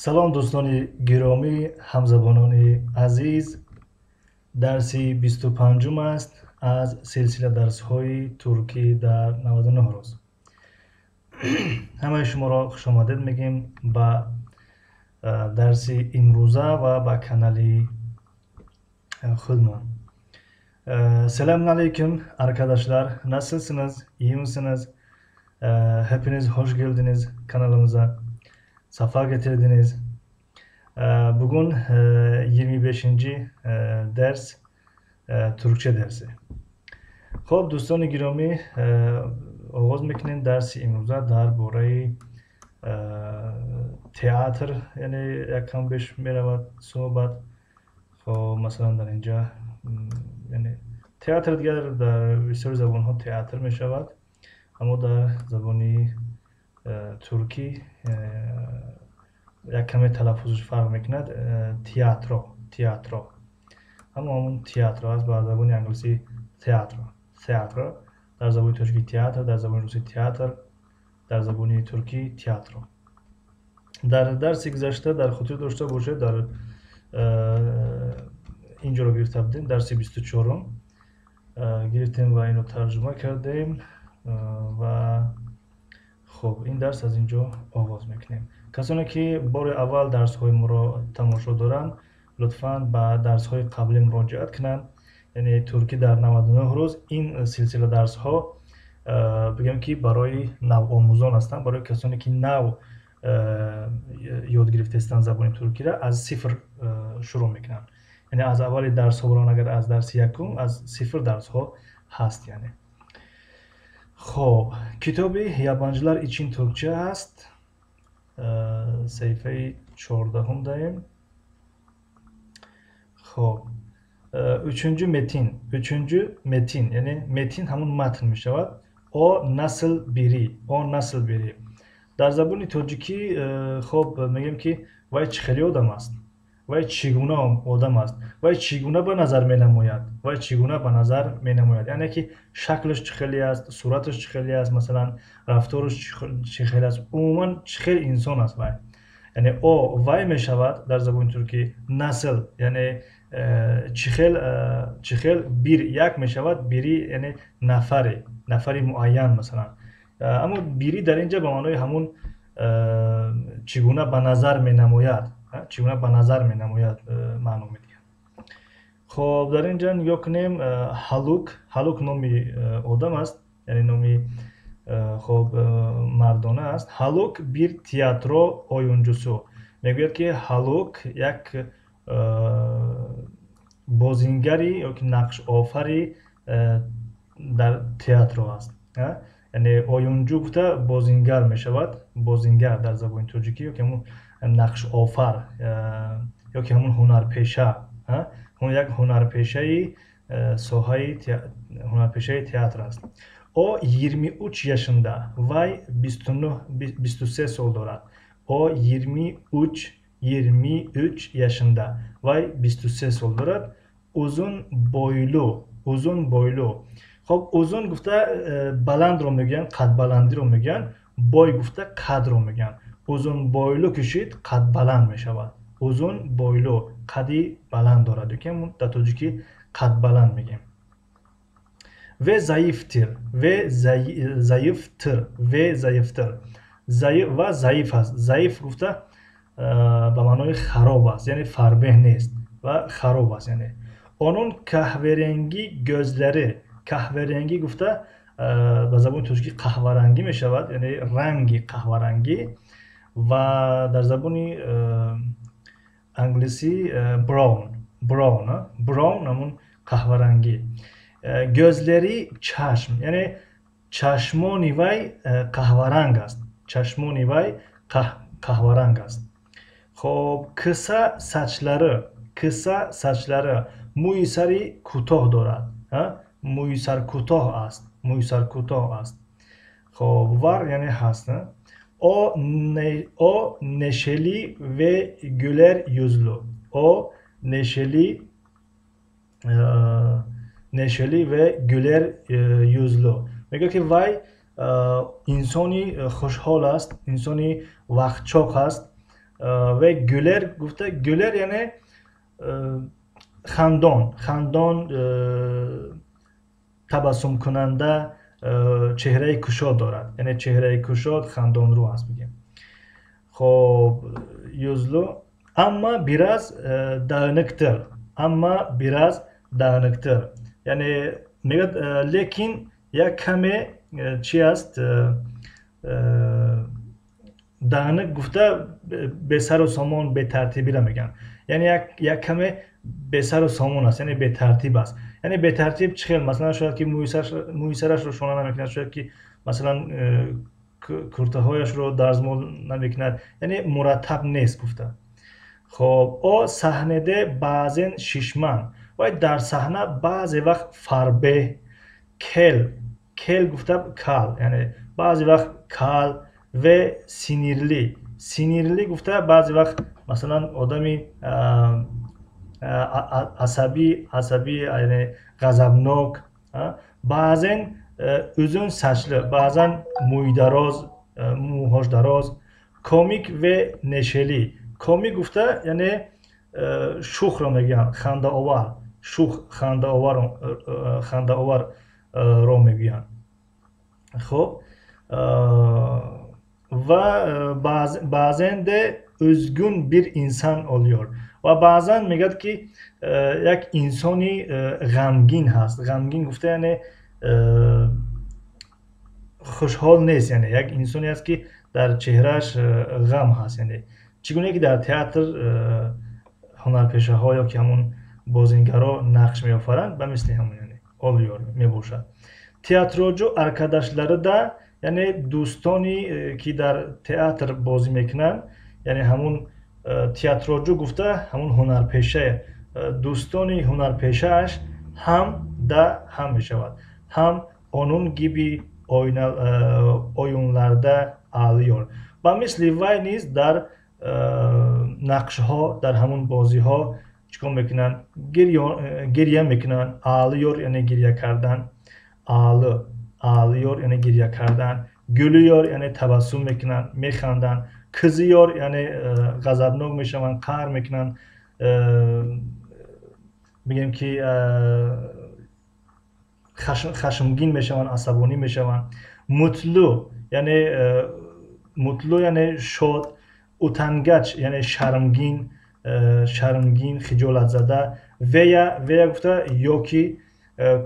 Салом, дӯстони гиромӣ, ҳамзабонони азиз. Дарси 25-ум аст аз силсила дарсҳои туркӣ дар 99 рӯз. Ҳамаи шуморо хушомадед мегӯем ба дарси имрӯза ва ба канали худмон. Selamun aleyküm arkadaşlar. Nasılsınız? İyi misiniz? Hepiniz hoş geldiniz kanalımıza. Safa getirdiniz. Bugün 25. Ders, Türkçe dersi. Хуб, дӯстони гиромӣ, оғоз мекунем дарси имрӯза дар бораи театр, яъне якам беш меравад суҳбат. Хоб, масалан, дар инҷа, яъне театр дигар дар бисёри забонҳо театр мешавад, аммо дар забони туркӣ як каме талаффузаш фарқ мекунад: tiyatro, tiyatro. Аммо ҳамон театро аст. Ба забони англисӣ theatre, theatre, дар забони тоҷикӣ театр, дар забони русӣ театр, дар забони туркӣ tiyatro. Дар дарси гузашта, дар хотир дошта бошед, дар инҷоро гирифта будем, дарси 24-ум гирифтем ва инро тарҷума кардем. Ва хуб, ин дарс аз инҷо оғоз мекунем. Касоне ки бори аввал дарсҳои моро тамошо доранд, лутфан ба дарсҳои қаблӣ муроҷиат кунанд, яъне туркӣ дар 99 рӯз. Ин силсила дарсҳо, бигӯем ки, барои навомӯзон ҳастанд, барои касоне ки нав ёд гирифтаистанд забони туркиро, аз сифр шурӯъ мекунанд, яъне аз аввали дарсҳо барон, агар аз дарси якум, аз сифр дарсҳо ҳаст. Яъне хоб, китоби Yabancılar için Türkçe аст, саҳифаи 14-ум даем. Хоб, üçüncü metin, üçüncü metin, яъне metin ҳамун матн мешавад. O nasıl biri, o nasıl biri. Дар забони тоҷикӣ, хоб, мегӯем ки вай чӣ хеле одам аст, вай чӣ гуна одам аст, вай чӣ гуна ба назар менамояд, вай чӣ гуна ба назар менамояд, яъне ки шаклаш чӣ хеле аст, сураташ чӣ хеле аст, масалан, рафтораш чӣ хеле аст, умуман чӣ хел инсон аст вай. Яъне о вай мешавад дар забони туркӣ. Nasıl, яъне чӣ хел, чӣ хел, bir як мешавад, biri яъне нафаре, нафари муайян масалан. Аммо biri дар инҷа ба маънои ҳамун чӣ гуна ба назар менамояд, чӣ гуна ба назар менамояд маъно медиҳад. Хоб, дар инҷа нигоҳ кунем: Ҳалук. Ҳалук номи одам аст, яъне номи, хоб, мардона аст. Haluk bir tiyatro oyuncusu. Мегӯяд ки Ҳалук як бозингари ёки нақшофари дар театро аст. Яъне oyuncu гуфта бозингар мешавад, бозингар дар забони тоҷикӣ ёки ҳамун нақшофар ёки ҳамун ҳунарпеша, як ҳунарпешаи соҳаи ҳунарпешаи театр аст. O 23 yaşında. Вай 23 сол дорад. O 23 yaşında. Вай 23 сол дорад. Uzun boylu, uzun boylu. Хоб, uzun гуфта баландро мегӯянд, қадбаландиро мегӯянд, boy гуфта қадро мегӯянд. Uzun boylu кишид, қадбаланд мешавад. Uzun boylu, қади баланд дорад ёки дар тоҷикӣ қадбаланд мегӯем. Ve zayıftır, ve zayıftır, ve zayıftır. Ва заиф аст. Заиф гуфта ба маънои хароб аст, яъне фарбеҳ нест ва хароб аст. Яъне onun kahverengi gözleri. Kahverengi гуфта ба забони тоҷикӣ қаҳварангӣ мешавад, яъне ранги қаҳварангӣ, ва дар забони англисӣ brown, brown, brown ҳамун қаҳварангӣ. Gözleri чашм, яъне чашмони вай қаҳваранг аст, чашмони вай қаҳваранг аст. Хоб, kısa saçları, kısa saçları, мӯи сари кӯтоҳ дорад, мӯи сар кӯтоҳ аст, мӯи сар кӯтоҳ аст. Хоб, var яъне ҳаст. O neşeli ve güler yüzlü, o neşeli, neşeli ve güler yüzlü. Мегӯяд ки вай инсони хушҳол аст, инсони вақтчоқ аст. Ve güler гуфта, güler яъне хандон, хандон, табассумкунанда, чеҳраи кушод дорад, яъне чеҳраи кушод, хандонрӯ аст, бигем. Хоб, yüzlü ama biraz dağınıktır, ama biraz dağınıktır, яъне мегӯяд, лекин як каме чи аст, dağınık гуфта бесару сомон, бетартибиро мегӯянд, яъне як каме бесару сомон аст, яъне бетартиб аст. Яъне бетартиб чӣ хел? Масалан, шояд ки мӯи сарашро шона намекунад, шояд ки масалан куртаҳояшро дарзмол намекунад, яъне мураттаб нест гуфта. Хоб, o sahnede bazen şişman, вай дар саҳна баъзе вақт фарбеҳ, kel, kel гуфта кал, яъне баъзе вақт кал, ve sinirli, sinirli гуфта баъзе вақт масалан одами асабӣ, асабӣ яъне ғазабнок, bazen uzun saçlı, баъзан мӯйдароз, мӯҳош дароз, komik ve neşeli, komik гуфта яъне шухро мегӯянд, хандаовар, шух, хандаовар, хандаоварро мегӯянд. Хоб, ва bazen de üzgün bir insan oluyor, ва баъзан мегӯяд ки як инсони ғамгин ҳаст. Ғамгин гуфта яъне хушҳол нест, яъне як инсоне аст ки дар чеҳрааш ғам ҳаст, яъне чӣ гуна ки дар театр ҳунарпешаҳо ё ки ҳамун бозингаро нақш меофаранд, ба мисли ҳамун, яъне oluyor, мебошад. Tiyatrocu arkadaşları da, яъне дӯстони ки дар театр бозӣ мекунанд, яъне ҳамун tiyatrocu гуфта ҳамун ҳунарпеша, дӯстони ҳунарпешааш ҳам да ҳам мешавад, ҳам onun gibi oyunlarda ağlıyor, ба мисли вай низ дар нақшҳо, дар ҳамун бозиҳо чӣ кор мекунанд? Гиря мекунанд. Ağlıyor яъне гиря кардан, ağlı, ağlıyor яъне гиря кардан, gülüyor яъне табассум мекунанд, механданд, kızıyor яъне ғазабнок мешаванд, қаҳр мекунанд, бигем ки хашмгин мешаванд, асабонӣ мешаванд. Mutlu яъне, mutlu яъне шод, utangaç яъне шармгин, шармгин, хиҷолатзада, veya, veya гуфта ё ки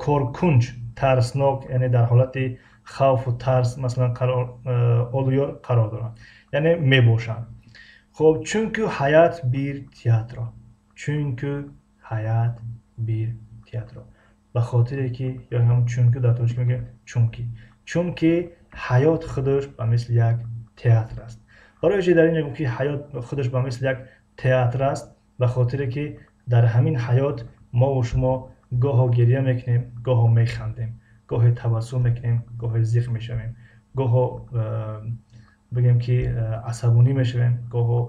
korkunç, тарснок, яъне дар ҳолати хавфу тарс масалан қарор oluyor, қарор доранд, яъне мебошанд. Хоб, çünkü hayat bir tiyatro, çünkü hayat bir tiyatro, ба хотире ки ё ҳам çünkü дар тоҷикӣ мегӯем чунки, чунки ҳаёт худаш ба мисли як театр аст. Барои чи дар ин мегӯм ки ҳаёт худаш ба мисли як театр аст? Ба хотире ки дар ҳамин ҳаёт мову шумо гоҳо гиря мекунем, гоҳо механдем, гоҳе табассум мекунем, гоҳе зиқ мешавем, гоҳо бигем ки асабонӣ мешавем, гоҳо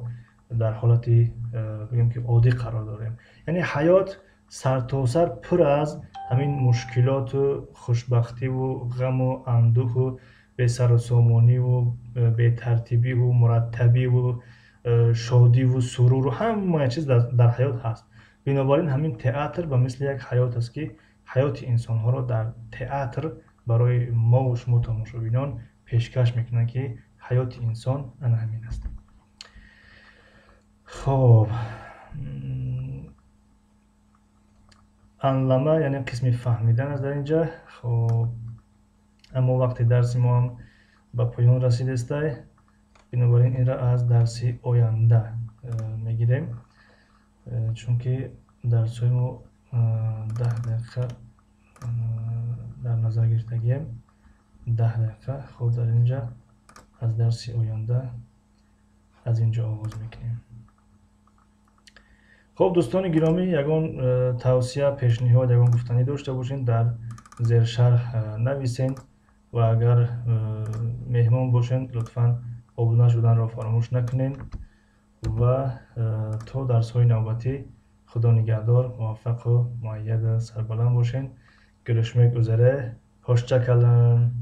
дар ҳолати бигем ки оддӣ қарор дорем. Яъне ҳаёт сартосар пур аз ҳамин мушкилоту хушбахтиву ғаму андӯҳу бесарусомониву бетартибиву мураттабиву шодиву суруру ҳамаи чиз дар ҳаёт ҳаст. Бинобар ин ҳамин театр ба мисли як ҳаёт аст ки ҳаёти инсонҳоро дар театр барои мову шумо тамошобинон пешкаш мекунанд, ки ҳаёти инсон ана ҳамин аст. Хоб, anlama яъне қисми фаҳмидан аст дар инҷа. Хоб, аммо вақти дарси мо ҳам ба поён расидестай, бинобар ин инро аз дарси оянда мегирем, чунки дарсҳои мо 10 дақиқа дар назар гирифтагием, 10 дақиқа. Хоб, дар инҷа аз дарси оянда аз инҷо оғоз мекунем. Хоб, дӯстони гиромӣ, ягон тавсия, пешниҳод, ягон гуфтанӣ дошта бошед, дар зершарҳ нависен ва агар меҳмон бошед, лутфан обуна шуданро фаромӯш накунед ва то дарсҳои навбатӣ Худо нигаҳдор, муваффақу муайяду сарбаланд бошед. Görüşmek üzere, hoşça kalın.